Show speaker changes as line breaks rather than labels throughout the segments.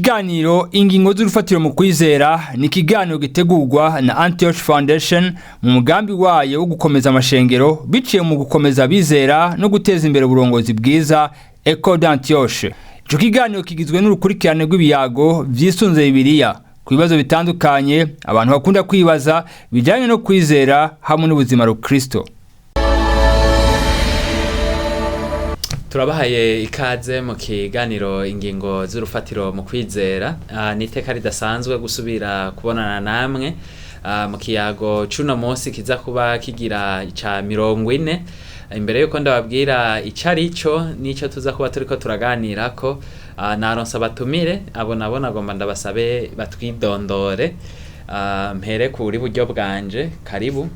Ikiganiro Ingingo z'urufatiro mu kwizera ni ikiganiro gitegurwa na Antioch Foundation mu mugambi wayo wo gukomeza amashengero biciye mu gukomeza abizera no guteza imbere uburongozi bwiza, Ecole d'Antioche. Ico kiganiro kigizwe n'urukurikirane rw'ibiyago vyisunze Bibiliya ku bibazo bitandukanye abantu bakunda kwibaza bijanye no kwizera hamwe n'ubuzima rukristo.
Turabahaye ikaze mu kiganiro Ingingo z'urufatiro mu kwizera. Ni iteka ridasanzwe gusubira kubonana namwe mu kiyago c'uno munsi kiza kuba kigira ica 40. Imbere yuko ndababwira ico ari cyo n'ico tuza kuba turiko turaganirako, naronse abatumire. Abo nabo nagomba ndabasabe batwidondore. Mpere kuri buryo bwanje. Karibu.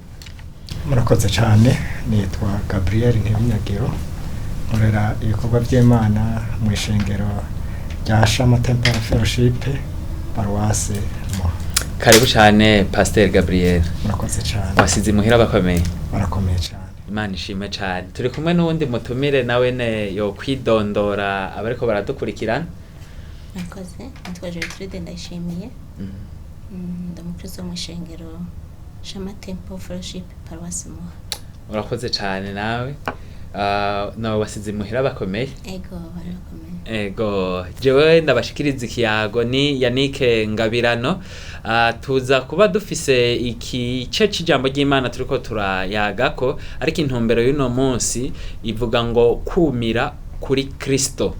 Murakoze cyane. Nitwa Gabriel Ntibinyagiro, nkorera ibikorwa by'Imana mu ishengero rya Shama Temple Fellowship, paruwase Muha.
Karibu cyane, Pasteur Gabriel.
Murakoze cyane.
Wasize imuhira bakomeye?
Barakomeye cyane.
Imana ishimwe cyane. Turi kumwe n'uwundi mutumire, nawe ne yo kwidondora abariko baradukurikirana.
Murakoze. Nitwa Gertrude Ndayishimiye. Ndi umukristo wo mu ishengero Shama Temple Fellowship, paruwasi Muha.
Urakoze cyane nawe. Nawe wasize imuhira bakomeye?
Ego, barakomeye.
Ego, jewe ndabashikiriza ikiyago ni Yannick Ngabirano. Tuza kuba dufise ikice c'ijambo ry'Imana turiko turayagako, ariko intumbero y'uno munsi ivuga ngo kumira kuri Kristo.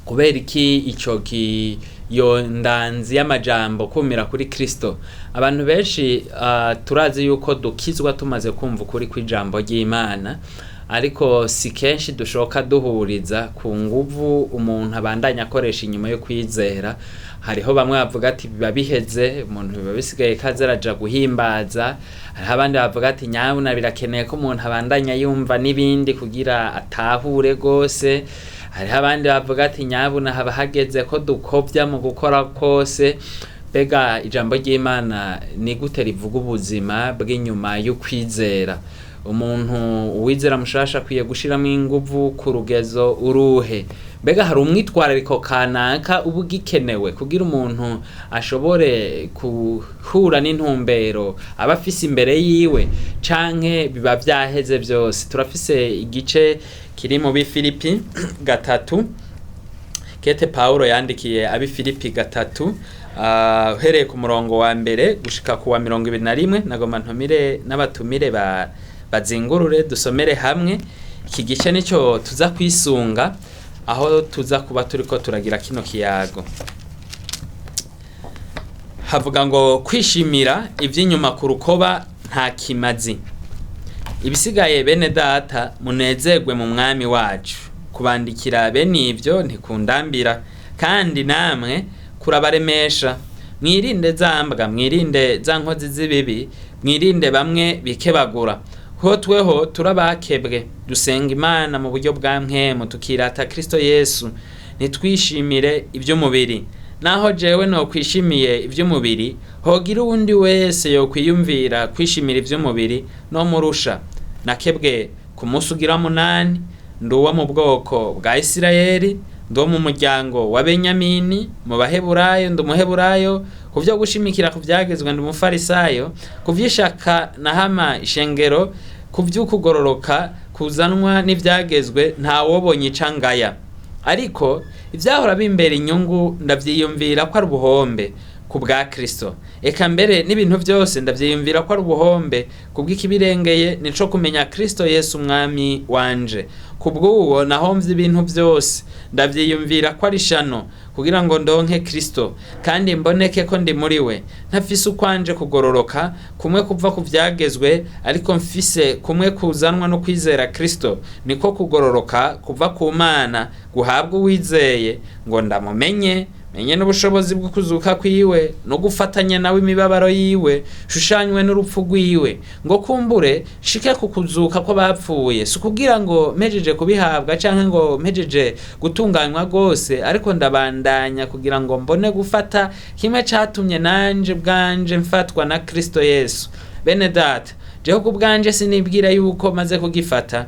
Kubera iki ico ki yo ndanzi y'amajambo kumira kuri Kristo? Abantu benshi turazi yuko dukizwa tumaze kumva ukuri kw'ijambo ry'Imana, ariko si kenshi dushoka duhuriza ku nguvu umuntu abandanya akoresha inyuma yo kwizera. Hariho bamwe bavuga ati biba biheze, umuntu biba bisigaye kaza araja guhimbaza. Hariho abandi bavuga ati nyabuna birakeneye ko umuntu abandanya yumva n'ibindi kugira atahure rwose. Hariho abandi bavuga ati nyabuna haba hageze ko dukovya mu gukora kose. Mbega ijambo ry'Imana ni gute rivuga ubuzima bw'inyuma y'ukwizera? Umuntu uwizera mushasha akwiye gushiramo inguvu ku rugezo uruhe? Mbega hari umwitwarariko kanaka uba ugikenewe kugira umuntu ashobore guhura n'intumbero aba afise imbere yiwe, canke biba vyaheze vyose? Turafise igice kiri mu Bifilipi 3, kete Paulo yandikiye Abifilipi 3, uhereye ku murongo wa 1 gushika ku wa 21. Nagomba ntumire n'abatumire bazingurure dusomere hamwe iki gice, nico tuza kwisunga aho tuza kuba turiko turagira kino kiyago. Havuga ngo kwishimira ivy'inyuma ku rukoba nta kimazi. Ibisigaye, bene data, munezerwe mu Mwami wacu. Kubandikira bene ivyo ntikundambira, kandi namwe kurabaremesha. Mwirinde za mbwa, mwirinde za nkozi z'ibibi, mwirinde bamwe bikebagura. Ho tweho turabakebwe, dusenga Imana mu buryo bwa mpwemu, tukirata Kristo Yesu, ntitwishimire iby'umubiri. Naho jewe nokwishimiye iby'umubiri, hogira uwundi wese yokwiyumvira kwishimira iby'umubiri no murusha. Nakebwe ku munsi ugira 8, ndi uwo mu bwoko bwa Isirayeli, ndi uwo mu muryango wa Benyamini, mu Baheburayo ndi Umuheburayo, ku vyo gushimikira ku vyagezwe ndi Umufarisayo, ku vy'ishaka nahama ishengero, ku vy'ukugororoka kuzanwa n'ivyagezwe ntawobonye ica ngaya. Ariko ivyahora bimbera inyungu ndavyiyumvira ko ari ubuhombe ku bwa Kristo. Eka mbere n'ibintu vyose ndavyiyumvira ko ari ubuhombe kubw'ikibirengeye, nico kumenya Kristo Yesu Umwami wanje. Kubw'uwo nahomvye ibintu vyose, ndavyiyumvira ko ari shano, kugira ngo ndonke Kristo kandi mboneke ko ndi muri we, ntafise ukwanje kugororoka kumwe kuva ku vyagezwe, ariko mfise kumwe kuzanwa no kwizera Kristo, niko kugororoka kuva ku Mana guhabwa uwizeye, ngo ndamumenye, menye n'ubushobozi bwo kuzuka kwiwe, no gufatanya nawe imibabaro yiwe, shushanywe n'urupfu rwiwe, ngo kumbure shike ku kuzuka kw'abapfuye. Si ukugira ngo mpejeje kubihabwa canke ngo mpejeje gutunganywa rwose, ariko ndabandanya kugira ngo mbone gufata kimwe catumye nanje bwanje mfatwa na Kristo Yesu. Bene data, jewe ku bwanje sinibwira yuko maze kugifata,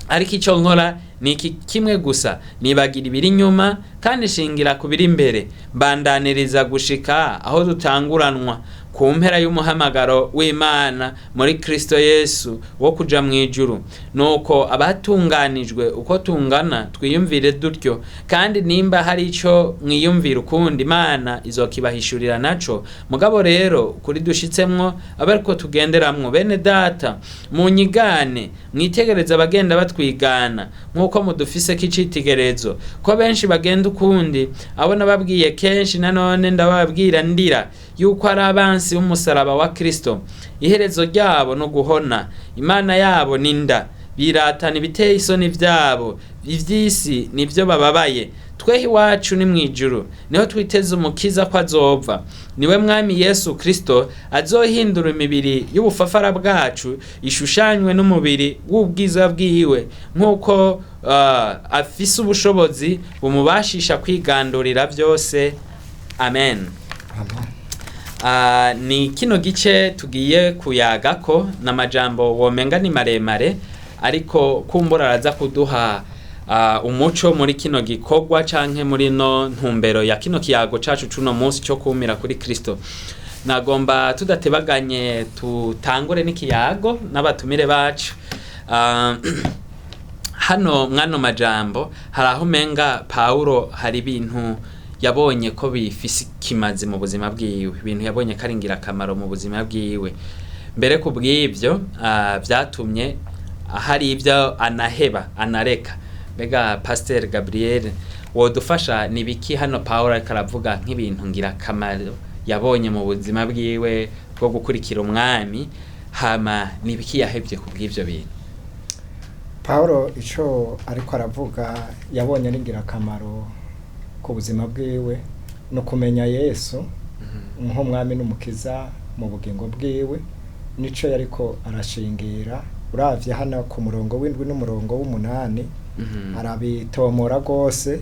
ariko ico nkora Ni iki kimwe gusa: nibagira ibiri inyuma kandi shingira ku biri imbere, mbandaniriza gushika aho dutanguranwa ku mpera y'umuhamagaro w'Imana muri Kristo Yesu wo kuja mu ijuru. Nuko abatunganijwe uko tungana twiyumvire dutyo, kandi nimba hari ico mwiyumvira ukundi, Imana izokibahishurira naco. Mugabo rero kuri dushitsemwo abe ariko tugenderamwo. Bene data, munyigane, mwitegereze abagenda batwigana nk'uko mudufiseko icitegererezo. Ko benshi bagenda ukundi, abo nababwiye kenshi, nanone ndababwira ndira, yuko ari abansi b'umusaraba wa Kristo. Iherezo ryabo no guhona, imana yabo ni nda, biratana ibiteye isoni vyabo, ivy'isi nivyo bababaye. Tweho iwacu ni mw'ijuru, niho twiteze umukiza ko azova, niwe Mwami Yesu Kristo, azohindura imibiri y'ubufafara bwacu ishushanywe n'umubiri w'ubwiza bwiwe, nk'uko afise ubushobozi bumubashisha kwigandurira byose. Amen.
Amen.
Ni kino gice tugiye kuyagako n'amajambo womenga ni maremare, ariko kumbura araza kuduha umuco muri kino gikorwa canke muri no ntumbero ya kino kiyago cacu cuno munsi cyo kumira kuri Kristo. Nagomba tudatebaganye tutangure n'ikiyago n'abatumire bacu. Hano mwano majambo hari aho umenga Paulo hari ibintu yabonye ko bifise ikimazi mu buzima bwiwe, ibintu yabonye ko ari ingirakamaro mu buzima bwiwe. Mbere ku bw'ibyo vyatumye hari ibyo anaheba anareka. Mbega Pasteur Gabriel, wodufasha ni biki hano Paulo ariko aravuga nk'ibintu ngirakamaro yabonye mu buzima bwiwe bwo gukurikira umwami, hama ni biki yahevye ku bw'ivyo bintu?
Paulo ico ariko aravuga yabonye ari ingirakamaro ku buzima bwiwe no kumenya Yesu nk'umwami n'umukiza mu bugingo bwiwe, nico yariko arashingira. Uravye hano ku murongo w'indwi n'umurongo w'umunani, arabitomora rwose,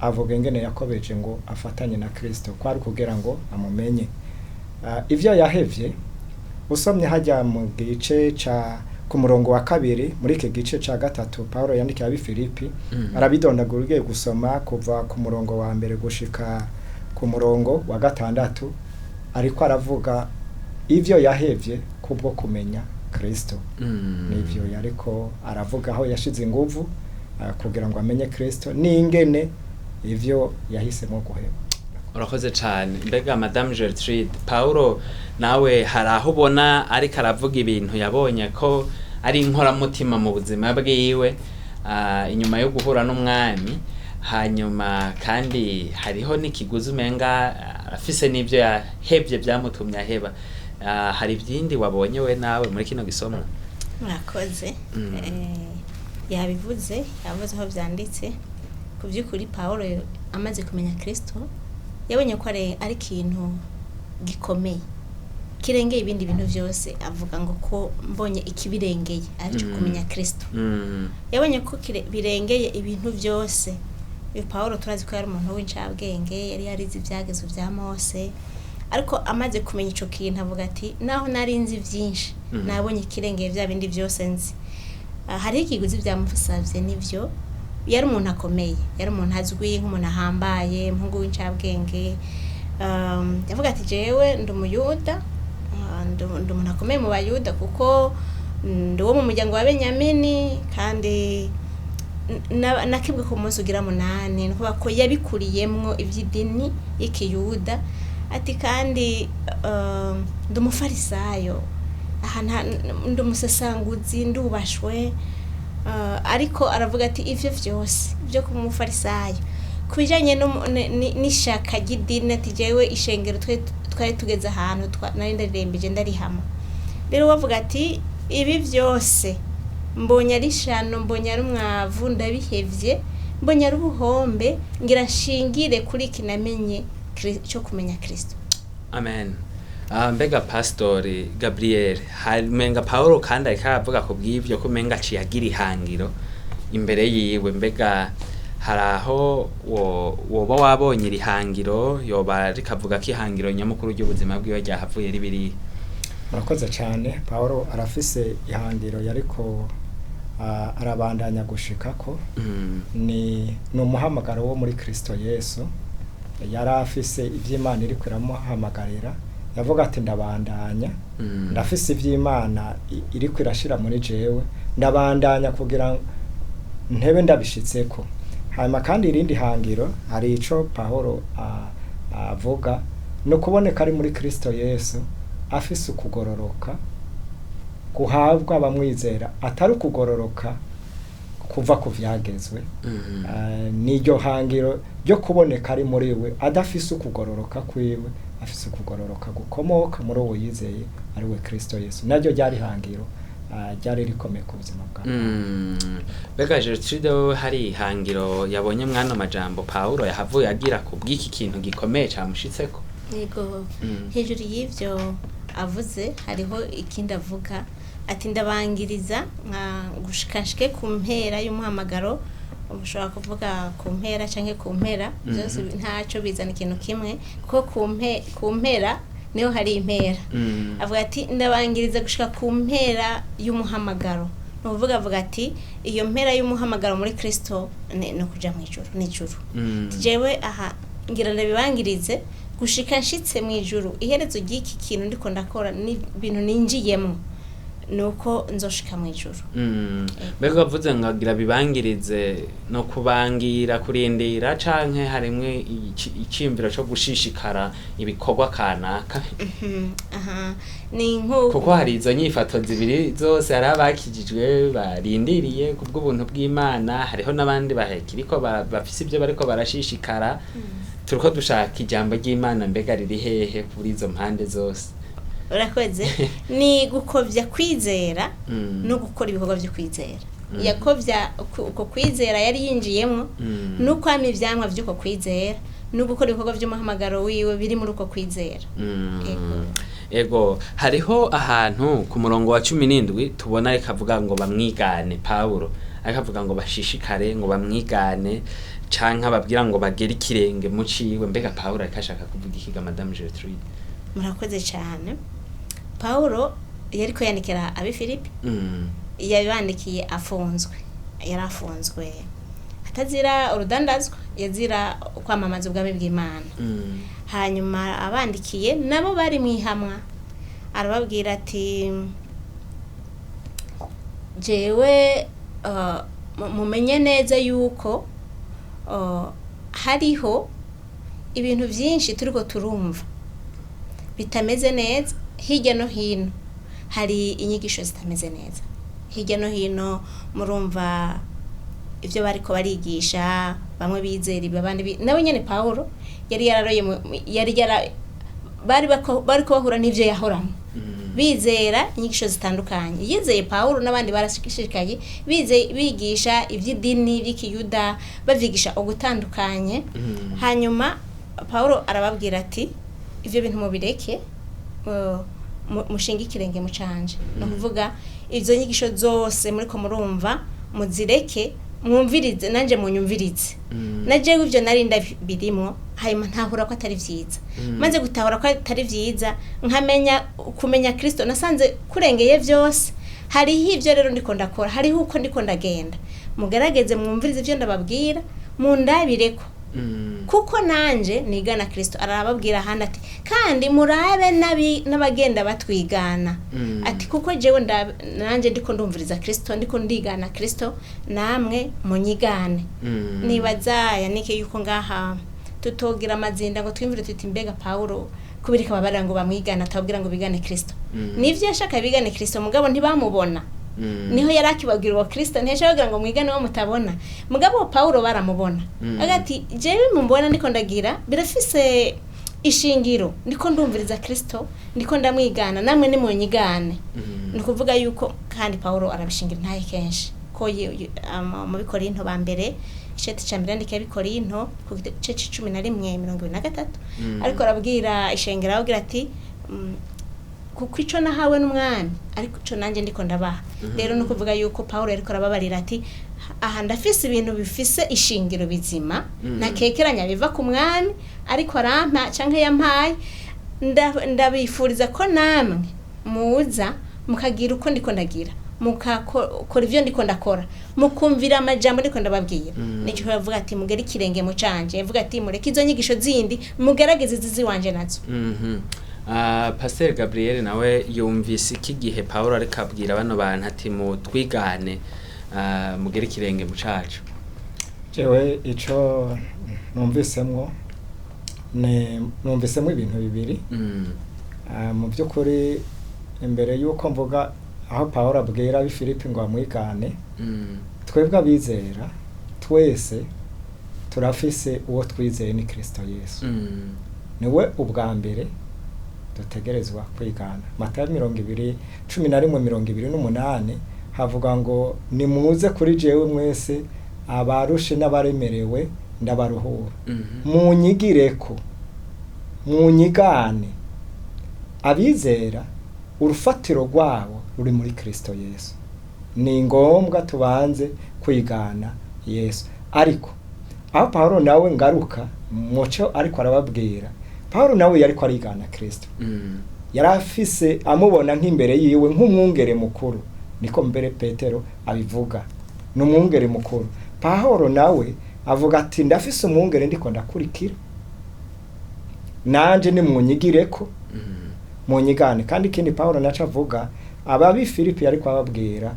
avuga ingene yakobeje ngo afatanye na Kristo, kwari kugira ngo amumenye. Ivyo yahevye, usomye hajya mu gice ca ku murongo wa kabiri muri iki gice ca gatatu Paulo yandikiye ab'i Filipi, arabidondagura. Ugiye gusoma kuva ku murongo wa mbere gushika ku murongo wa gatandatu, ariko aravuga ivyo yahevye kubwo kumenya Kristo. Nivyo yariko aravuga, aho yashize inguvu kugira ngo amenye Kristo n'ingene ivyo yahisemo guheba.
Urakoze cyane. Mbega Madame Gertrude, Paulo nawe hari aho ubona ariko aravuga ibintu yabonye ko ari inkoramutima mu buzima bwiwe inyuma yo guhura n'umwami, hanyuma kandi hariho n'ikiguzi umenga arafise n'ibyo yahevye byamutumye aheba. Hari ibyindi wabonye we nawe muri kino gisomwa?
Murakoze. Yabivuze, yavuze aho byanditse. Ku by'ukuri Paulo amaze kumenya Kristo yabonye ko ari ikintu gikomeye kirengeye ibindi bintu byose. Avuga ngo ko mbonye ikibirengeye aricyo kumenya Kristo. Yabonye ko birengeye ibintu byose. Uyu Paulo turazi ko yari umuntu w'incabwenge, yari yarize ibyagezo bya Mose, ariko amaze kumenya ico kintu avuga ati naho nari nzi byinshi, nabonye ikirengeye bya bindi byose nzi. Hariho ikiguzi byamusavye, nivyo. Yari umuntu akomeye, yari umuntu azwi nk'umuntu ahambaye, umuhungu w'incabwenge. Yavuga ati jewe ndi umuyuda, ndi umuntu akomeye mu bayuda kuko ndi uwo mu muryango wa Benyamini, kandi nakibwe ku munsi ugira munani. Ni ukuvuga ko yabikuriyemwo iby'idini y'ikiyuda. Ati kandi ndi umufarisayo, aha ndi umusasanguzi, ndubashwe. Ariko aravuga ati ivyo vyose byo kuba umufarisayo, ku bijanye n'ishaka ry'idini, ati jewe ishengero twari tugeze ahantu nari ndarembije ndarihama. Rero bavuga ati ibi byose mbonye ari ishano, mbonye ari umwavu, ndabihevye, mbonye ari ubuhombe, ngira nshingire kuri iki namenye cyo kumenya Kristo.
Amen. Mbega Pastori Gabriel, hari menga Paulo kandi ariko aravuga ku bw'ibyo ko menga aciye agira ihangiro imbere yiwe. Mbega hari aho woba wabonye iri hangiro, yoba rikavuga ko ihangiro nyamukuru ry'ubuzima bwiwe ryahavuye ribiri?
Murakoze cyane. Paulo arafise ihangiro yariko Arabandanya gushikako. Ni umuhamagaro wo muri Kristo Yesu. Yari afise ivy'Imana iriko iramuhamagarira, yavuga ati ndabandanya, ndafise ivy'Imana iriko irashira muri jewe, ndabandanya kugira ntebe ndabishitseko. Hanyuma kandi irindi hangiro, hari ico Pawulo avuga, ni ukuboneka ari muri Kristo Yesu afise ukugororoka guhabwa abamwizera, atari ukugororoka kuva ku vyagezwe. N'iryo hangiro ryo kuboneka ari muri we, adafise ukugororoka kwiwe, afise ukugororoka gukomoka muri uwo yizeye, ari we Kristo Yesu. Naryo ryari hangiro ryari rikomeye ku buzima bwawe.
Mbega Gertrude, wewe hari ihangiro yabonye mwano majambo Pawulo yahavuye agira ku bw'iki kintu gikomeye camushitseko?
Yego. Hejuru y'ibyo avuze hariho ikindi avuga ati ndabangiriza nka gushika nshike ku mpera y'umuhamagaro. Ushobora kuvuga ku mpera canke ku mpera, byose ntacyo bizana ikintu kimwe, kuko ku mpera niho hari impera. Avuga ati ndabangiriza gushika ku mpera y'umuhamagaro. Ni ukuvuga, avuga ati iyo mpera y'umuhamagaro muri Kristo ni ukuja mu ijuru, ni ijuru. Jewe aha ngira ndabibangirize gushika nshitse mu ijuru. Iherezo ry'iki kintu ndiko ndakora ni ibintu ninjiyemo, nuko nzoshika mu ijuru.
Mbega bavuze ngo agira bibangirize, no kubangira kurindira, canke harimwe iciyumviro co gushishikara ibikorwa kanaka?
Aha ni nko
Kuko hari izo nyifato zibiri zose, hari abakijijwe barindiriye kubw'ubuntu bw'Imana, hariho n'abandi bahekiriko bafise ibyo bariko barashishikara. Turiko dushaka ijambo ry'Imana, mbega riri hehe kuri izo mpande zose?
Urakoze. Ni gukovya kwizera no gukora ibikorwa byo kwizera. Yakovya uko kwizera yari yinjiyemo, no kwama ivyamwa vy'uko kwizera, no gukora ibikorwa vy'umuhamagaro wiwe biri muri uko kwizera. Ego.
Ego, hariho ahantu ku murongo wa 17 tubona ariko avuga ngo bamwigane Pawulo, ariko avuga ngo bashishikare, ngo bamwigane, canke ababwira ngo bagere ikirenge mu ciwe. Mbega Pawulo ariko ashaka kuvuga ikiga, Madame Gertrude?
Murakoze cyane. Pawulo yariko yandikira ab'i Filipi. Yabibandikiye afunzwe, yari afunzwe atazira urudandazwa, yazira kwamamaza ubwami bw'Imana. Hanyuma abandikiye nabo bari mu ihamwa, arababwira ati jewe mumenye neza yuko hariho ibintu byinshi turiko turumva bitameze neza hirya no hino, hari inyigisho zitameze neza hirya no hino. Murumva ibyo bariko barigisha, bamwe bizera ibi, abandi nawe nyene Pawulo yari yararoye yari yara bari bariko bahura n'ivyo yahoramo, bizera inyigisho zitandukanye. Yizeye Pawulo n'abandi barashishikaye bigisha iby'idini by'ikiyuda, bavyigisha ugutandukanye. Hanyuma Pawulo arababwira ati ivyo bintu mubireke, mushinge ikirenge mu canje. Ni ukuvuga izo nyigisho zose muriko murumva muzireke, mwumvirize nanje munyumvirize. Na jewe ivyo nari ndabirimwo, hanyuma ntahura ko atari vyiza. Maze gutahura ko atari vyiza, nkamenya kumenya Kristo, nasanze kurengeye vyose. Hariho ivyo rero ndiko ndakora, hariho uko ndiko ndagenda. Mugerageze mwumvirize ivyo ndababwira, mundabireko, kuko nanje nigana Kristo. Arababwira ahandi ati kandi murabe n'abagenda batwigana, ati kuko jewe nanje ndiko ndumviriza Kristo, ndiko ndigana Kristo, namwe munyigane. Nibaza yanike yuko ngaha tutogira amazinda ngo twimvire tuti mbega Pawulo kubirika babarira ngo bamwigane, atababwira ngo bigane Kristo. Nivyo yashaka bigane Kristo, mugabo ntibamubona. Niho yari akibabwira uwo Kristo, ntiyashaka kugira ngo mwigane uwo mutabona. Mugabo Pawulo baramubona. Agati jewe mumbona ndiko ndagira birafise ishingiro, ndiko ndumviriza Kristo, ndiko ndamwigana, namwe nimunyigane. Ni ukuvuga yuko kandi Pawulo arabishingira ntaye kenshi ko mu Bikorinto ba mbere, iceti ca mbere yandikiye Abikorinto ku gice c'11 23, ariko arabwira ishengero, arababwira ati kuko ico nahawe n'umwami ariko ico nanjye ndiko ndabaha. Rero ni ukuvuga yuko Pawulo yariko arababarira ati aha ndafise ibintu bifise ishingiro bizima, nakekeranya biva ku mwami, ariko arampa canke yampaye, ndabifuriza ko namwe muza mukagira uko ndiko ndagira. Mukakora ivyo ndiko ndakora, mukumvira amajambo ndiko ndababwira. Nicyo yavuga ati mugere ikirenge mu canje, yavuga ati mureke izo nyigisho zindi, mugerageze izizi wanje nazo.
Pasteur Gabriel nawe yumvise iki gihe Paulo ariko abwira bano bantu ati mutwigane, mugere ikirenge mu cacu?
Jewe ico numvisemwo ni numvisemwo ibintu bibiri. Mu by'ukuri, imbere y'uko mvuga aho Pawulo abwira ab'i Filipi ngo bamwigane, twebwe abizera twese turafise uwo twizeye, ni Kristo Yesu. Niwe ubwa mbere dutegerezwa kwigana. Matayo 20:11-28 havuga ngo: "Nimuze kuri jewe mwese abarushe n'abaremerewe, ndabaruhura. Munyigireko, munyigane." Abizera urufatiro rwabo ruri muri Kristo Yesu. Ni ngombwa tubanze kwigana Yesu. Ariko aho Pawulo nawe ngaruka muco ariko arababwira, Pawulo nawe yariko arigana Kristo. Yari afise amubona nk'imbere yiwe, nk'umwungere mukuru. Niko mbere Petero abivuga, ni umwungere mukuru. Pawulo nawe avuga ati: "Ndafise umwungere ndiko ndakurikira, nanje nimunyigireko, munyigane." Kandi ikindi Pawulo naco avuga, ababi Filipi ariko ababwira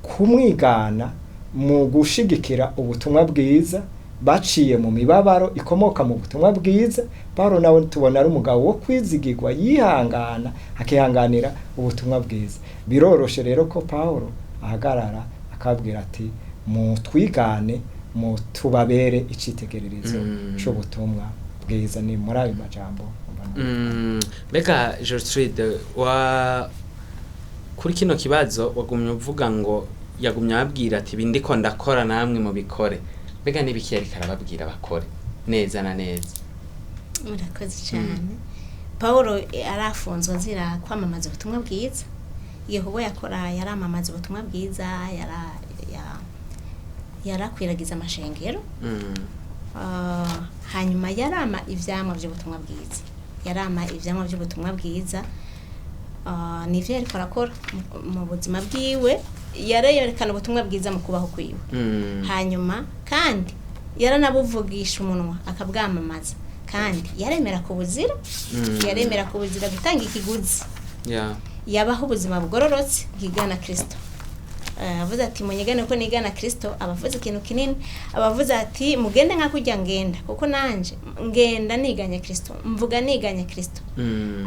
kumwigana mu gushigikira ubutumwa bwiza baciye mu mibabaro ikomoka mu butumwa bwiza. Pawulo nawe tubona ari umugabo wo kwizigirwa, yihangana, akihanganira ubutumwa bwiza. Biroroshe rero ko Pawulo ahagarara akabwira ati: "Mutwigane, mutubabere icitegererezo c'ubutumwa bwiza." Ni muri ayo majambo mbona.
Mbega Gertrude, wa kuri kino kibazo wagumye uvuga ngo yagumye ababwira ati: "Ibi ndiko ndakora namwe mubikore." Mbega n'ibiki yariko arababwira bakore neza na neza?
Murakoze cyane. Paul arafunzwe azira kwamamaza ubutumwa bwiza. Igikorwa yakora, yaramamaza ubutumwa bwiza, yarakwiragiza amashengero. Hanyuma yarama ivyamwa by'ubutumwa bwiza, yarama ivyamwa by'ubutumwa bwiza. Nivyo yariko arakora mu buzima bwiwe, yarerekana ubutumwa bwiza mu kubaho kwiwe. Hanyuma kandi yaranabuvugisha umunwa, akabwamamaza, kandi yaremera kubuzira. Yaremera kubuzira, gutanga ikiguzi. Yabaho ubuzima bugororotse bwigana Kristo. Avuze ati: "Munyigane ko nigana Kristo," abavuze ikintu kinini. Abavuze ati: "Mugende nka kurya ngenda, kuko nanje ngenda niganye Kristo, mvuga niganye Kristo."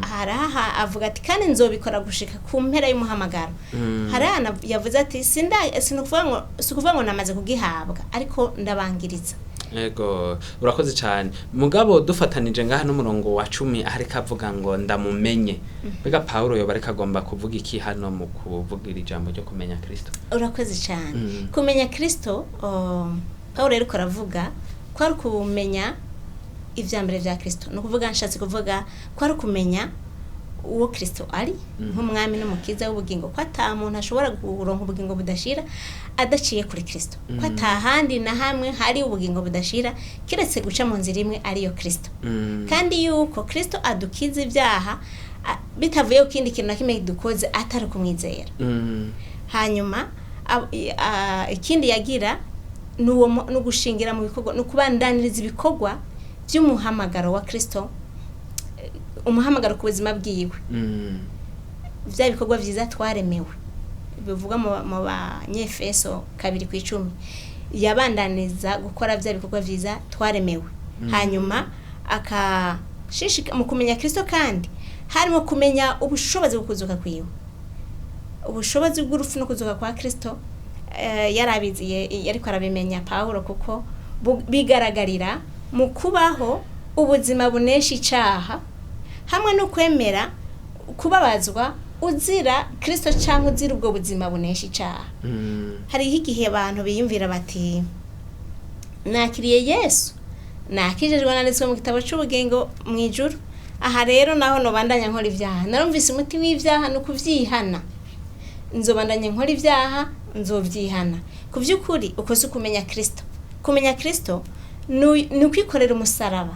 Haraha avuga ati: "Kandi nzobikora gushika ku mpera y'umuhamagaro." Hariya yavuze ati: "Sinda sinukuvuga ngo sikuvuga ngo namaze kugihabwa, ariko ndabangiriza."
Ego, urakoze cyane. Mugabo dufatanije ngaha n'umurongo wa 10, aho ariko avuga ngo ndamumenye. Mbega Paulo yoba ariko agomba kuvuga iki hano mu kuvugira ijambo ryo kumenya Kristo?
Urakoze cyane. Kumenya Kristo, Paulo ariko aravuga ko ari kumenya ivya mbere vya Kristo. Ni ukuvuga, nshatse kuvuga ko ari kumenya uwo Kristo ari nk'umwami n'umukiza w'ubugingo, ko ata muntu ashobora kuronka ubugingo budashira adaciye kuri Kristo, ko ata handi na hamwe hari ubugingo budashira kiretse guca mu nzira imwe, ariyo Kristo. Kandi yuko Kristo adukiza ibyaha bitavuye ku kindi kintu na kimwe dukoze atari kumwizera. Hanyuma ikindi yagira ni uwo ni ugushingira mu bikorwa, ni ukubandaniriza ibikorwa by'umuhamagaro wa Kristo, umuhamagaro ku buzima bwiwe. Bya bikorwa byiza twaremewe bivuga mu Banyefeso 2:10, yabandaniza gukora bya bikorwa byiza twaremewe. Hanyuma akashishika mu kumenya Kristo, kandi harimo kumenya ubushobozi bwo kuzuka kwiwe, ubushobozi bw'urupfu no kuzuka kwa Kristo. Yarabiziye, yariko arabimenya Paulo, kuko bigaragarira mu kubaho ubuzima bunesha icaha hamwe no kwemera kubabazwa uzira Kristo cyangwa uzira ubwo buzima bunesha icaha. Hariho igihe abantu biyumvira bati: "Nakiriye Yesu, nakijejwe, nanditswe mu gitabo cy'ubugingo mu ijuru. Aha rero naho nobandanya nkora ibyaha, narumvise umuti w'ibyaha ni ukuvyihana, nzobandanya nkora ibyaha, nzovyihana." Ku by'ukuri uko si ukumenya Kristo. Kumenya Kristo ni ukwikorera umusaraba,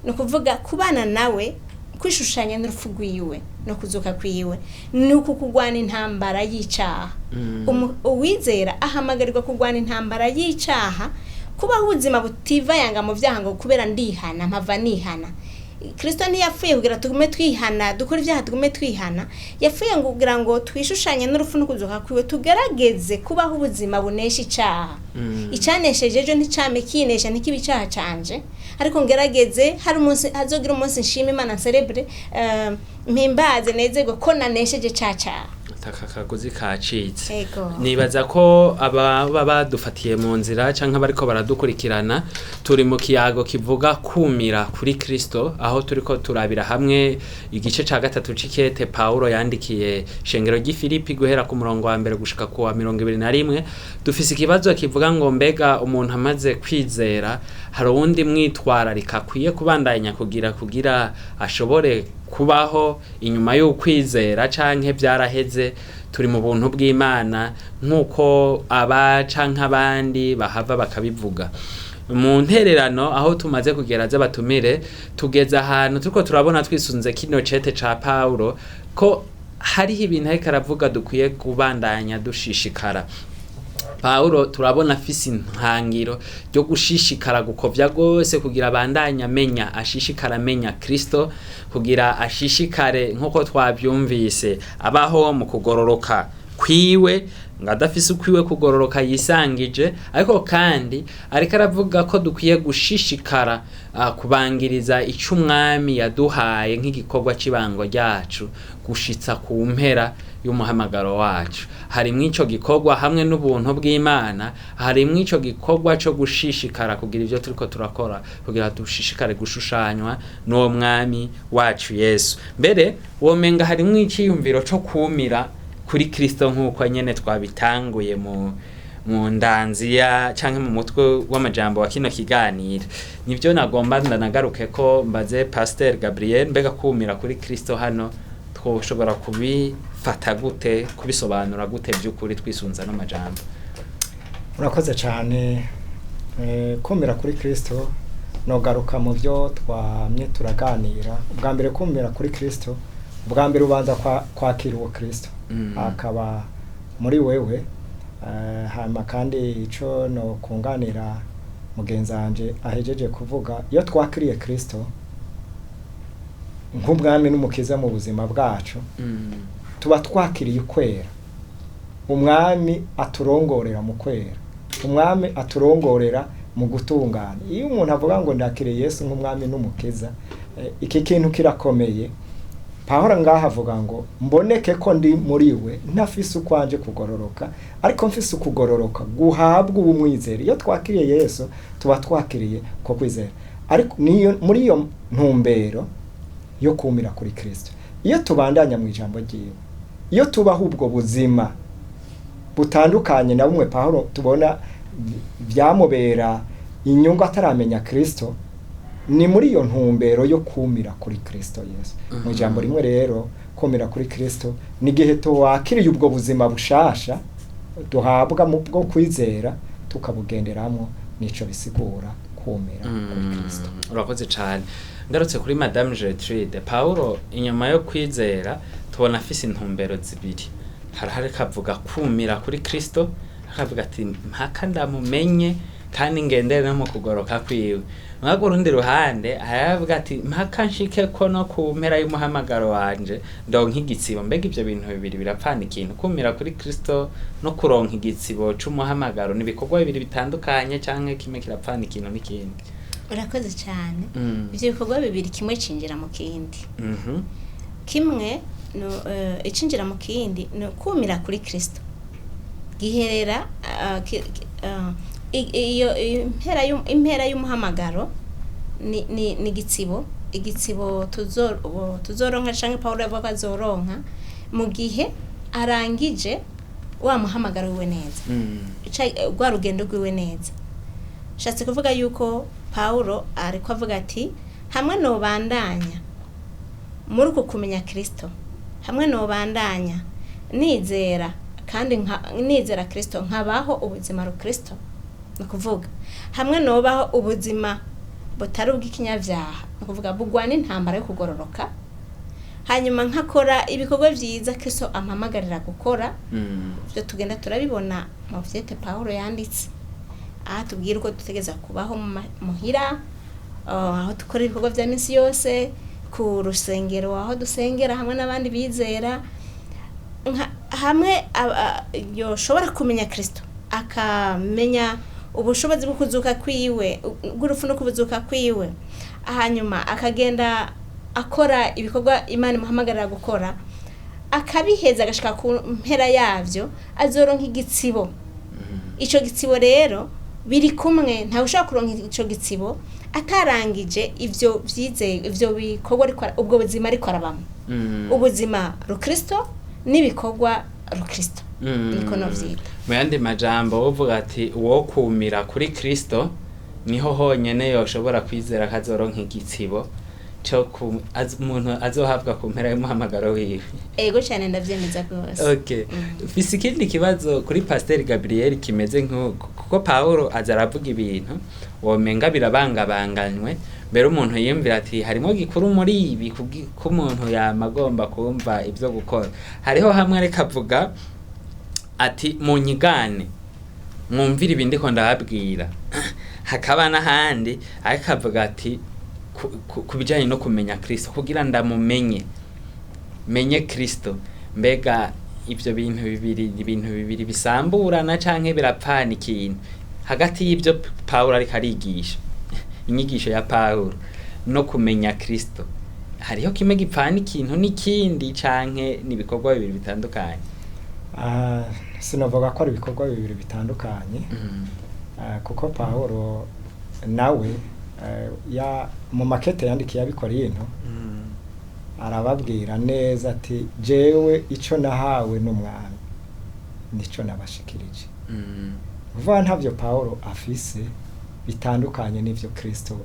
ni ukuvuga kubana nawe. Kwishushanya n'urupfu rwiwe no kuzuka kwiwe ni uku kugwana intambara y'icaha. Uwizera ahamagarirwa kugwana intambara y'icaha, kubaho ubuzima butivayanga mu vyaha ngo kubera ndihana mpava nihana. Kristo ntiyapfuye kugira tugume twihana, dukore ibyaha tugume twihana. Yapfuye ngo kugira ngo twishushanye n'urupfu no kuzuka kwiwe, tugerageze kubaho ubuzima bunesha icaha. Icanesheje ejo nticame kinesha, ntikibe icaha canje, ariko ngerageze hari umunsi hazogira umunsi nshima Imana, nserebure, mpimbaze, nezerwe ko nanesheje ca caha.
Aka kagozi kacitse.
Ego.
Nibaza ko ababa badufatiye mu nzira canke bariko baradukurikirana, turi mu kiyago kivuga kumira kuri Kristo, aho turiko turabira hamwe igice ca gatatu c'ikete Paulo yandikiye shengero ry'i Filipi, guhera ku murongo wa mbere gushika ku wa 21. Dufise ikibazo kivuga ngo: mbega umuntu amaze kwizera hari uwundi mwitwararika akwiye kubandanya kugira ashobore kubaho inyuma y'ukwizera, canke byaraheze, turi mu buntu bw'Imana nk'uko aba canke abandi bahava bakabivuga mu ntererano? Aho tumaze kugera z'abatumire, tugeze ahantu turiko turabona twisunze kino cete ca Paulo ko hariho ibintu ariko aravuga dukwiye kubandanya dushishikara. Paulo turabona afise intangiro ryo gushishikara gukovya gose kugira abandanye amenya, ashishikara amenya Kristo, kugira ashishikare nk'uko twavyumvise abaho mu kugororoka kwiwe, ngo adafise ukwiwe kugororoka yisangije. Ariko kandi ariko aravuga ko dukwiye gushishikara kubangiriza ico umwami yaduhaye nk'igikorwa c'ibango ryacu gushitsa ku mpera y'umuhamagaro wacu. Harimwo ico gikorwa hamwe n'ubuntu bw'Imana, harimwo ico gikorwa co gushishikara kugira ivyo turiko turakora kugira dushishikare gushushanywa n'uwo mwami wacu Yesu. Mbere womenga harimwo iciyumviro co kumira kuri Kristo nk'uko nyene twabitanguye mu ndanziya canke mu mutwe w'amajambo wa kino kiganiro. Nivyo nagomba ndanagaruke ko mbaze Pasteur Gabriel: mbega kumira kuri Kristo hano twoshobora kubifata gute, kubisobanura gute by'ukuri twisunza n'amajambo?
Urakoze cyane. Kumira kuri Kristo, nogaruka mu byo twamye turaganira. Ubwa mbere, kumira kuri Kristo, ubwa mbere ubanza kwakira uwo Kristo akaba muri wewe. Hanyuma kandi ico no kunganira mugenzi wanje ahejeje kuvuga, iyo twakiriye Kristo nk'umwami n'umukiza mu buzima bwacu, tuba twakiriye ukwera. Umwami aturongorera mu kwera, umwami aturongorera mu gutungana. Iyo umuntu avuga ngo ndakiriye Yesu nk'umwami n'umukiza, iki kintu kirakomeye. Pawulo ngaha avuga ngo mboneke ko ndi muri we, ntafise ukwanje kugororoka, ariko mfise ukugororoka guhabwa ubumwizera. Iyo twakiriye Yesu tuba twakiriye ko kwizera, ariko niyo muri iyo ntumbero yo kumira kuri Kristo, iyo tubandanya mu ijambo ryiwe, iyo tubaho ubwo buzima butandukanye na bumwe Pawulo tubona byamubera inyungu ataramenya Kristo, ni muri iyo ntumbero yo kumira kuri Kristo Yesu. Mu ijambo rimwe rero, kumira kuri Kristo ni igihe tuwakiriye ubwo buzima bushasha duhabwa mu bwo kwizera, tukabugenderamo. Nico bisigura kumira kuri Kristo.
Urakoze cyane. Ngarutse kuri Madame Gertrude, Paulo inyuma yo kwizera tubona afise intumbero zibiri. Harahari kavuga kumira kuri Kristo, akavuga ati mpaka ndamumenye kandi ngendere no mu kugoroka kwiwe. Mwako urundi ruhande aravuga ati mpaka nshike ko no ku mpera y'umuhamagaro wanje ndonka igitsibo. Mbega ivyo bintu bibiri birapfana ikintu? Kumira kuri Kristo no kuronka igitsibo c'umuhamagaro ni ibikorwa bibiri bitandukanye, canke kimwe kirapfana ikintu n'ikindi?
Urakoze cyane. Ibyo bikorwa bibiri, kimwe cinjira mu kindi. Kimwe no icinjira mu kindi ni kumira kuri Kristo giherera iyo impera y'umuhamagaro ni igitsibo, igitsibo tuzoronka canke Paulo yavuga ko azoronka mu gihe arangije wa muhamagaro wiwe neza, rwa rugendo rwiwe neza. Nshatse kuvuga yuko Paulo ariko avuga ati hamwe nobandanya muri uku kumenya Kristo, hamwe nobandanya nizera kandi nizera Kristo, nkabaho ubuzima rukristo, ni ukuvuga hamwe nobaho ubuzima butari ubw'ikinyabyaha, ni ukuvuga bugwana intambara yo kugororoka. Hanyuma nkakora ibikorwa vyiza Kristo ampamagarira gukora. Ibyo tugenda turabibona mu vyete Pawulo yanditse, aho atubwira uko dutegereza kubaho muhira, aho dukora ibikorwa vya minsi yose, ku rusengero aho dusengera hamwe n'abandi bizera. Hamwe yoshobora kumenya Kristo, akamenya ubushobozi bwo kuzuka kwiwe, bw'urupfu no kubuzuka kwiwe, hanyuma akagenda akora ibikorwa Imana imuhamagarira gukora, akabiheza agashika ku mpera yavyo, azoronka igitsibo. Ico gitsibo rero biri kumwe, ntawe ushobora kuronka ico gitsibo atarangije ivyo vyizeye, ivyo bikorwa ariko ubwo buzima ariko arabamo, ubuzima rukristo n'ibikorwa rukristo. Niko novyita.
Mu yandi majambo uvuga ati uwo kumira kuri Kristo niho honyene yoshobora kwizera ko azoronka igitsibo co umuntu azohabwa ku mpera y'umuhamagaro wiwe.
Ego cyane, ndavyemeza rwose.
Okay. Mfise ikindi kibazo kuri Pasiteri Gabriel kimeze nk'uko, kuko Pawulo aza aravuga ibintu womenga birabangabanganywe, mbere umuntu yiyumvira ati harimo gikuru muri ibi ko umuntu yama agomba kumva ibyo gukora. Hariho hamwe ariko avuga ati munyigane mwumvire ibi ndiko ndababwira, hakaba n'ahandi ariko avuga ati ku bijanye no kumenya Kristo, kugira ndamumenye, menye Kristo. Mbega ivyo bintu bibiri, ibintu bibiri bisamburana canke birapfana ikintu hagati y'ivyo Pawulo ariko arigisha, inyigisho ya Pawulo no kumenya Kristo? Hariho kimwe gipfana ikintu n'ikindi canke n'ibikorwa bibiri bitandukanye?
Sinavuga ko ari ibikorwa bibiri bitandukanye, kuko Pawulo nawe ya mu makete yandikiye abikorinto arababwira neza ati jewe ico nahawe n'umwami nico nabashikirije. Vuba ntavyo Pawulo afise bitandukanye n'ivyo Kristo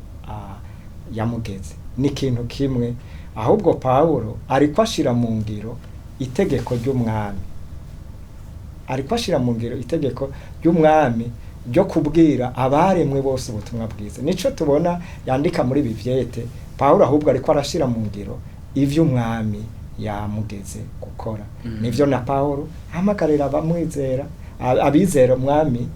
yamugeze, ni ikintu kimwe. Ahubwo Pawulo ariko ashira mu ngiro itegeko ry'umwami, ariko ashira mu ngiro itegeko ry'umwami ryo kubwira abaremwe bose ubutumwa bwiza. Nico tubona yandika muri ibi vyete Pawulo, ahubwo ariko arashira mu ngiro ivy'umwami yamugeze gukora. Nivyo na Pawulo ahamagarira abamwizera, abizera umwami,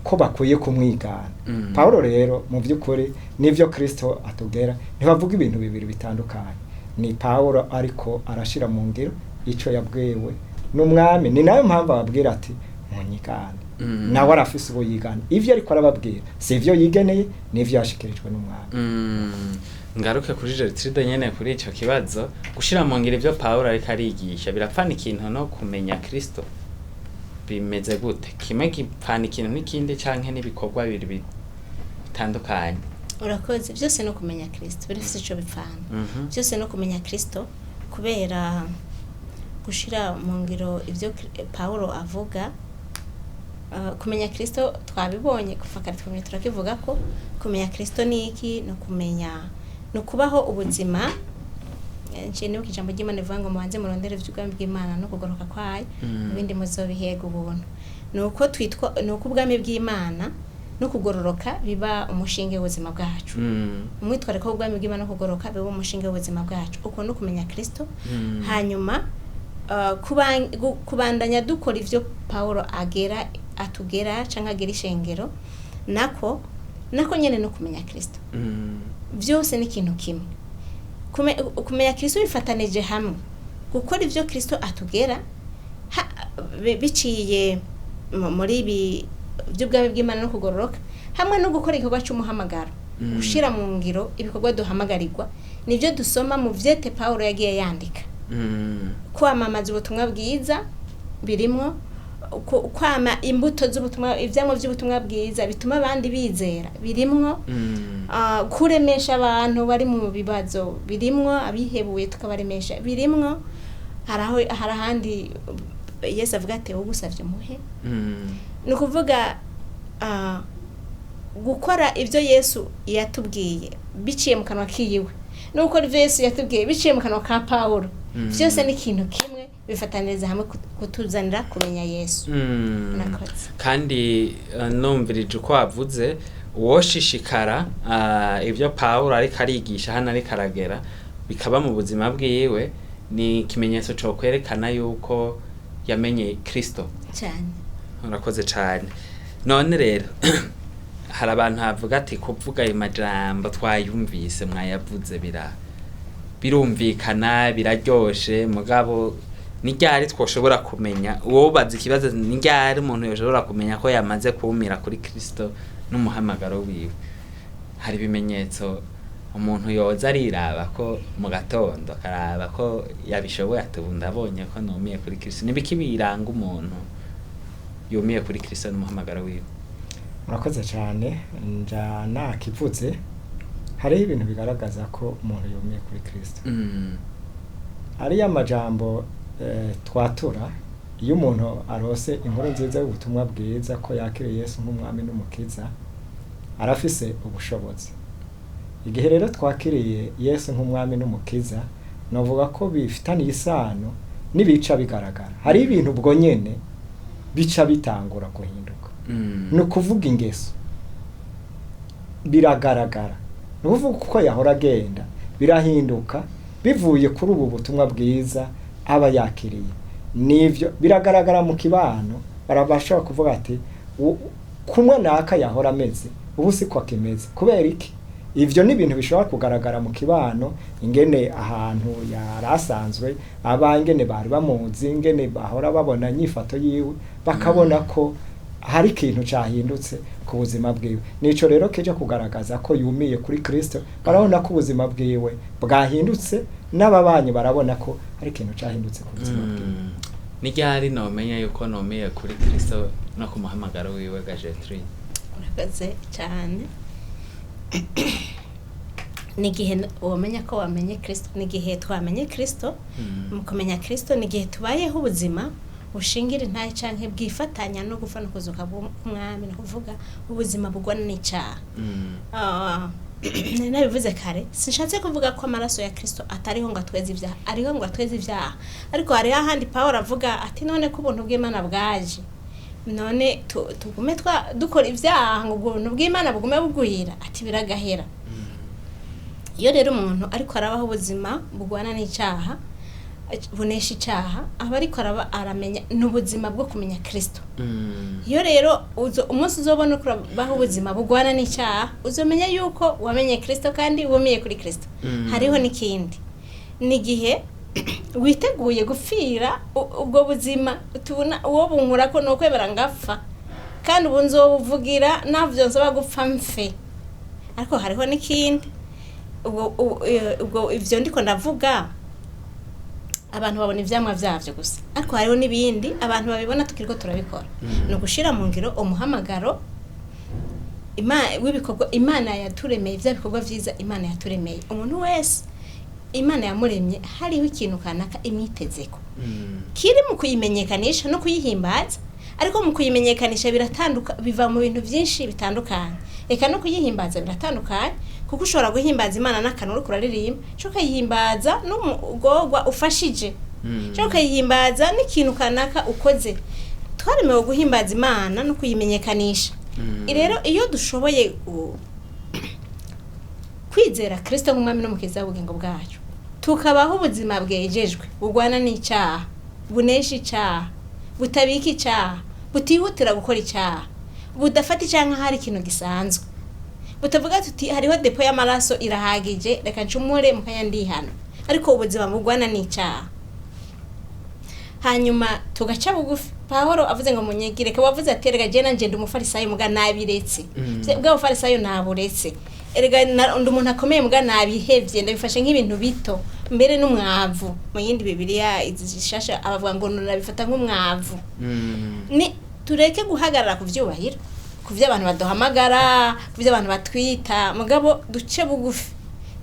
ko bakwiye kumwigana. Pawulo rero mu by'ukuri nivyo Kristo atubwira, ntibavuga ibintu bibiri bitandukanye. Ni Pawulo ariko arashira mu ngiro ico yabwiwe n'umwami. Ni nayo mpamvu ababwira ati munyigane. Nawe arafise uwo yigana. Ivyo ariko arababwira si ivyo yigeneye, n'ivyo yashikirijwe n'umwami.
Ngaruke kuri Gertrude nyene kuri ico kibazo: gushira mu ngiro ivyo Pawulo ariko arigisha birapfana ikintu no kumenya Kristo? Bimeze gute? Kimwe gipfana ikintu n'ikindi canke n'ibikorwa bibiri bitandukanye?
Urakoze. Byose no kumenya Kristo birafise ico bipfana. Byose no kumenya Kristo, kubera gushira mu ngiro ibyo Pawulo avuga, kumenya Kristo twabibonye kuva kare, twamye turakivuga ko kumenya Kristo ni iki? No kumenya ni ukubaho ubuzima. Nciye nibuka ijambo ry'Imana rivuga ngo mubanze murondere ivy'ubwami bw'Imana no kugoroka kwayo, ibindi muzobihega ubuntu. Ni uko twitwa, ni uko ubwami bw'Imana no kugororoka biba umushinge w'ubuzima bwacu. Umwitwariko w'ubwami bw'Imana no kugororoka biba umushinge w'ubuzima bwacu. Uko no kumenya Kristo. Hanyuma kubandanya dukora ivyo Pawulo agera atugera canke agera ishengero, nako nyene no kumenya Kristo. Byose ni ikintu kimwe. Kumenya Kristo bifatanije hamwe gukora ivyo Kristo atugera biciye muri ibi by'ubwami bw'Imana no kugororoka, hamwe no gukora igikorwa cy'umuhamagaro. Gushira mu ngiro ibikorwa duhamagarirwa nibyo dusoma mu vyete Pawulo yagiye yandika. Kwamamaza ubutumwa bwiza birimwo kwama imbuto z'ubutumwa, ivyamwa by'ubutumwa bwiza bituma abandi bizera birimwo. Kuremesha abantu bari mu bibazo birimwo, abihebuye tukabaremesha birimwo. Hari aho, hari ahandi Yesu avuga ati ugusavye muhe. Ni ukuvuga gukora ibyo Yesu yatubwiye biciye mu kanwa kiyiwe no gukora ibyo Yesu yatubwiye biciye mu kanwa ka Pawulo, byose ni ikintu kimwe, bifataniriza hamwe kutuzanira kumenya Yesu. Murakoze.
Kandi numvirije uko wavuze, uwoshishikara ibyo Pawulo ariko arigisha hano ariko aragera bikaba mu buzima bwiwe. Ni ikimenyetso cyo kwerekana yuko yamenye Kristo.
Cyane.
Urakoze cyane. None rero hari abantu bavuga ati kuvuga ayo majambo twayumvise, mwayavuze, birumvikana, biraryoshe, mugabo ni ryari twoshobora kumenya, uwobaza ikibazo, ni ryari umuntu yoshobora kumenya ko yamaze kumira kuri Kristo n'umuhamagaro wiwe? Hari ibimenyetso umuntu yoza ariraba ko mu gatondo, akaraba ko yabishoboye, ati ubu ndabonye ko numiye kuri Kristo? Nibiki biranga umuntu yumiye kuri Kristo n'umuhamagaro wiwe?
Murakoze cyane. Nja nakivuze, hariho ibintu bigaragaza ko umuntu yumiye kuri Kristo. Ariya majambo twatura iyo umuntu arose inkuru nziza y'ubutumwa bwiza ko yakiriye Yesu nk'umwami n'umukiza, arafise ubushobozi. Igihe rero twakiriye Yesu nk'umwami n'umukiza, navuga ko bifitaniye isano n'ibica bigaragara. Hari ibintu ubwo nyene bica bitangura guhinduka. Ni ukuvuga ingeso biragaragara, ni ukuvuga uko yahora agenda birahinduka bivuye kuri ubu butumwa bwiza aba yakiriye. Nivyo biragaragara mu kibano, barabasha kuvuga ati kumwe naka yahora ameze, ubu siko akimeze. Kubera iki? Ivyo ni ibintu bishobora kugaragara mu kibano, ingene ahantu yari asanzwe aba, ingene bari bamuzi, ingene bahora babona inyifato yiwe, bakabona ko hari ikintu cahindutse ku buzima bwiwe. Nico rero kije kugaragaza ko yumiye kuri Kristo. Barabona ko ubuzima bwiwe bwahindutse, n'ababanyi barabona ko hari ikintu cahindutse ku buzima bwiwe.
Ni ryari nomenya yuko nomiye kuri Kristo no ku muhamagaro wiwe, Gajetri?
Urakoze cyane. Ni igihe wamenya ko wamenye Kristo, ni igihe twamenye Kristo. Mu kumenya Kristo ni igihe tubayeho ubuzima bushingira intahe canke bwifatanya no gupfa no kuzuka bw'umwami, ni ukuvuga ubuzima bugwana n'icyaha. Nari nabivuze kare, sinshatse kuvuga ko amaraso ya Kristo atariho ngo atweze ibyaha. Ariho ngo atweze ibyaha, ariko hariho ahandi Pawulo avuga ati none ko ubuntu bw'Imana bwaje, none tugume dukora ibyaha ngo ubuntu bw'Imana bugume bugwira? Ati biragahera. Iyo rero umuntu ariko arabaho ubuzima bugwana n'icyaha, bunesha icyaha, aba ariko araba aramenya, ni ubuzima bwo kumenya Kristo. Iyo rero umunsi uzobona uko urabaho ubuzima bugwana n'icyaha, uzomenya yuko wamenye Kristo kandi wumiye kuri Kristo. Hariho n'ikindi, ni igihe witeguye gupfira ubwo buzima. Tubona uwo bunkura ko nukwemera ngapfa, kandi ubu nzobuvugira navyo nzoba gupfa mfe. Ariko hariho n'ikindi, ubwo ivyo ndiko ndavuga abantu babona ivyamwa vyavyo gusa, ariko hariho n'ibindi abantu babibona tukiriko turabikora. Ni ugushira mu ngiro umuhamagaro w'ibikorwa Imana yaturemeye, vya bikorwa vyiza Imana yaturemeye. Umuntu wese Imana yamuremye hariho ikintu kanaka imwitezeko kiri mu kuyimenyekanisha no kuyihimbaza. Ariko mu kuyimenyekanisha biratanduka, biva mu bintu byinshi bitandukanye, reka no kuyihimbaza biratandukanye, kuko ushobora guhimbaza Imana n'akantu uriko uraririmba, ushobora ukayihimbaza n'umugorwa ufashije, ushobora ukayihimbaza n'ikintu kanaka ukoze. Twaremewe guhimbaza Imana no kuyimenyekanisha. Rero iyo dushoboye kwizera Kristo nk'umwami n'umukiza w'ubugingo bwacu, tukabaho ubuzima bwejejwe, bugwana n'icyaha, bunesha icyaha, butabika icyaha, butihutira gukora icyaha, budafata icyaha nk'aho ari ikintu gisanzwe, butavuga tuti hariho dépôt y'amaraso irahagije, reka ncumure mu kanya ndihano, ariko ubuzima bugwana n'icyaha, hanyuma tugaca bugufi. Pawulo avuze ngo munyegire ko wavuze ati erega je nanje ndi umufarisayo muga nabiretse. Bwa bufarisayo naburetse, erega ndi umuntu akomeye muga nabihevye, ndabifashe nk'ibintu bito, mbere n'umwavu. Mu yindi Bibiliya izi zishasha abavuga ngo nabifata nk'umwavu. Ni tureke guhagarara ku vyubahiro, ku vyo abantu baduhamagara, ku vyo abantu batwita, mugabo duce bugufi,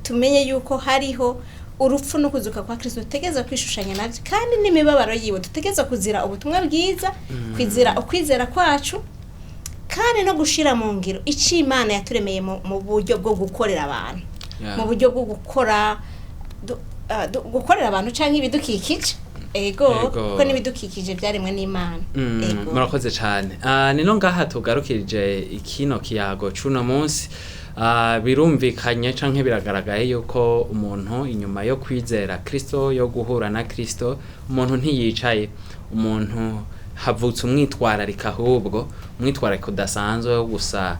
tumenye yuko hariho urupfu no kuzuka kwa Kristo dutegereza kwishushanya navyo, kandi n'imibabaro yiwe dutegereza kuzira ubutumwa bwiza, kwizera ukwizera kwacu, kandi no gushira mu ngiro ico Imana yaturemeye mu buryo bwo gukorera abantu, mu buryo bwo gukora gukorera abantu canke ibidukikije. Ego.
Ego.
Kuko n'ibidukikije byaremwe n'Imana. Ego.
Murakoze cyane. Nino ngaha tugarukirije ikino kiyago cuno munsi. Birumvikanye canke biragaragaye yuko umuntu inyuma yo kwizera Kristo, yo guhura na Kristo, umuntu ntiyicaye, umuntu havutse umwitwararika, ahubwo umwitwarariko udasanzwe wo gusa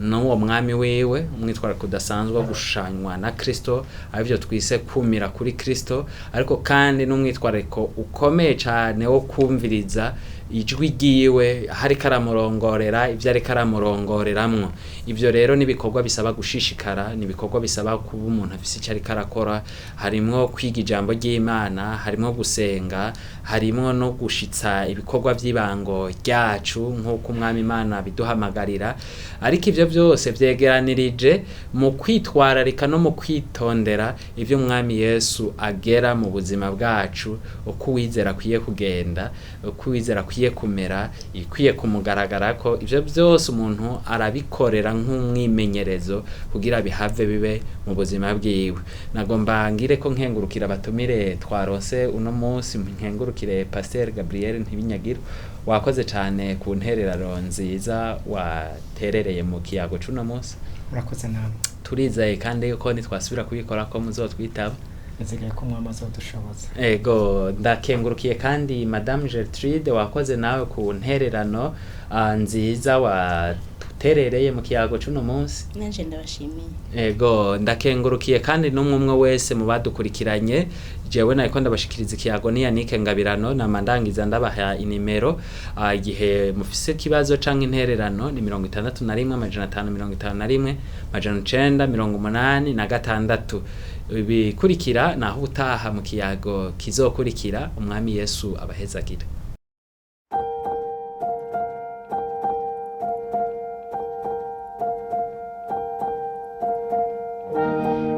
n'uwo mwami wiwe, umwitwarariko udasanzwe wo gushushanywa na Kristo, arivyo twise kumira kuri Kristo, ariko kandi n'umwitwarariko ukomeye cane wo kumviriza ijwi ryiwe hariko aramurongorera ivyo ariko aramurongoreramwo. Ivyo rero n'ibikorwa bisaba gushishikara, n'ibikorwa bisaba kuba umuntu afise ico ariko arakora, harimwo kwiga ijambo ry'Imana, harimwo gusenga, harimwo no gushitsa ibikorwa vy'ibango ryacu nk'uko umwami Imana biduhamagarira. Ariko ivyo vyose vyegeranirije mu kwitwararika no mu kwitondera ivyo umwami Yesu agera mu buzima bwacu, uko uwizera akwiye kugenda, uko uwizera akwiye kumera, ikwiye kumugaragarako. Ivyo vyose umuntu arabikorera nk'umwimenyerezo kugira bihave bibe mu buzima bwiwe. Nagomba ngire ko nkengurukira abatumire twarose uno munsi, nkengurukire Pasteur Gabriel Ntibinyagira, wakoze cane ku ntererano nziza waterereye mu kiyago c'uno munsi.
Murakoze namwe.
Turizeye kandi yuko nitwasubira kubikora ko muzotwitaba.
Nizigeye ko umwami azodushoboza.
Ego, ndakengurukiye kandi Madame Gertrude, wakoze nawe ku ntererano nziza waterereye mu kiyago c'uno munsi.
Nanje ndabashimiye.
Ego, ndakengurukiye kandi n'umwe umwe wese mu badukurikiranye. Jewe nariko ndabashikiriza ikiyago ni Yannick Ngabirano, nama ndangiza ndabaha inimero igihe mufise ikibazo canke intererano ni 61 551 986. Ibikurikira naho utaha mu kiyago kizokurikira. Umwami Yesu abahezagire.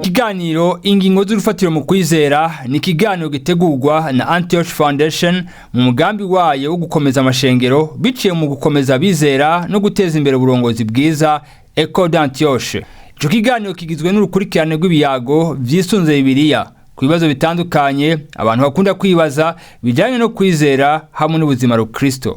Ikiganiro Ingingo z'urufatiro mu kwizera ni ikiganiro gitegurwa na Antioch Foundation mu mugambi wayo wo gukomeza amashengero biciye mu gukomeza abizera no guteza imbere uburongozi bwiza, Ecole d'Antioche. Ico kiganiro kigizwe n'urukurikirane rw'ibiyago vyisunze Bibiliya ku bibazo bitandukanye abantu bakunda kwibaza bijyanye no kwizera hamwe n'ubuzima rukristo.